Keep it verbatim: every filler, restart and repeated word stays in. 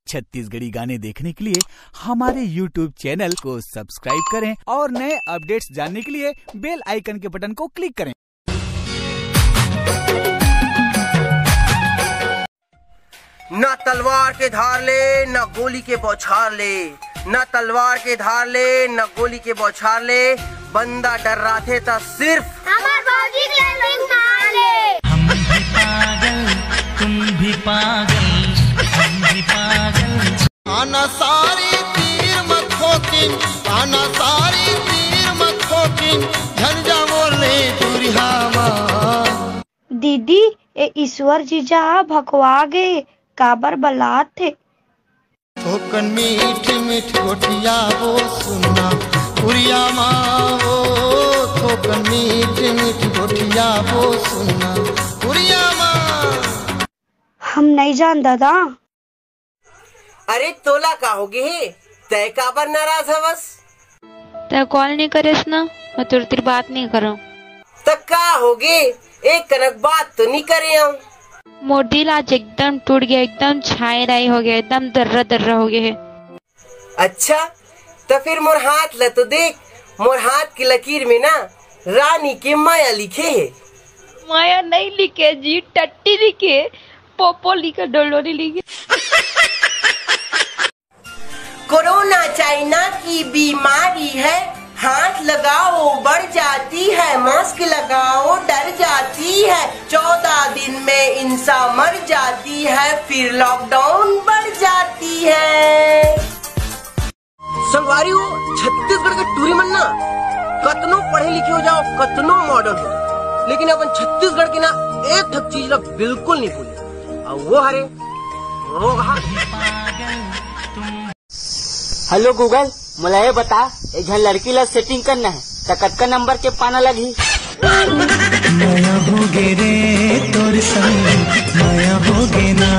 छत्तीसगढ़ी गाने देखने के लिए हमारे YouTube चैनल को सब्सक्राइब करें और नए अपडेट्स जानने के लिए बेल आइकन के बटन को क्लिक करें। ना तलवार के धार ले, ना गोली के बौछार ले, ना तलवार के धार ले, ना गोली के बौछार ले, बंदा डर्राथे त सिर्फ हमर भौजी के ललकी मार ले। हम भी पागल, तुम भी पागल, हम भी पागल। आना सारी तीर म ठोकिन, आना सारी तीर म ठोकिन, झन जा मोर ले दुरिहा म। दीदी, ए ईश्वर जीजा ह भकवा गे, काबर बलात हे? थोकन मीठ मीठ गोठियाबो सुनना, उरिया मा ओ, थोकन मीठ मीठ गोठियाबो सुनना, उरिया मा। हम नइ जान दादा। अरे तोला का होगे हे? तै काबर नाराज हवस? तै कॉल नइ करेस ना, मैं तोर तीर बात नइ करंव। त का होगे? एक कनक बात तो नइ करे हंव। मोर दिल आज एकदम टूट गे, एकदम छाय राय होगे, एकदम दर्रा दर्रा होगे हे। अच्छा, त फिर मोर हाथ ल तो देख, मोर हाथ के लकीर में ना रानी के माया लिखे हे। माया नइ लिखे जी, टट्टी लिखे, पोपो लिखे, डोलोरी लिखे। कोरोना चाइना की बीमारी है, हाथ लगाओ बढ़ जाती है, मास्क लगाओ डर जाती है, चौदह दिन में इंसान मर जाती है, फिर लॉकडाउन बढ़ जाती है। संगवारी हो, छत्तीसगढ़ के टूरी मन ना कतनो पढ़े लिखे हो जाओ, कतनो मॉडर्न हो जाओ, लेकिन अपन छत्तीसगढ़ के ना एक ठक चीज ला बिल्कुल नइ भूले, अउ वो हरे रोगहा। हेलो गूगल, मोला ये बता, एक झन लड़की ला सेटिंग करना हे, त कतका नंबर के पाना लगही? मया होगे रे तोर संग, मया होगे ना।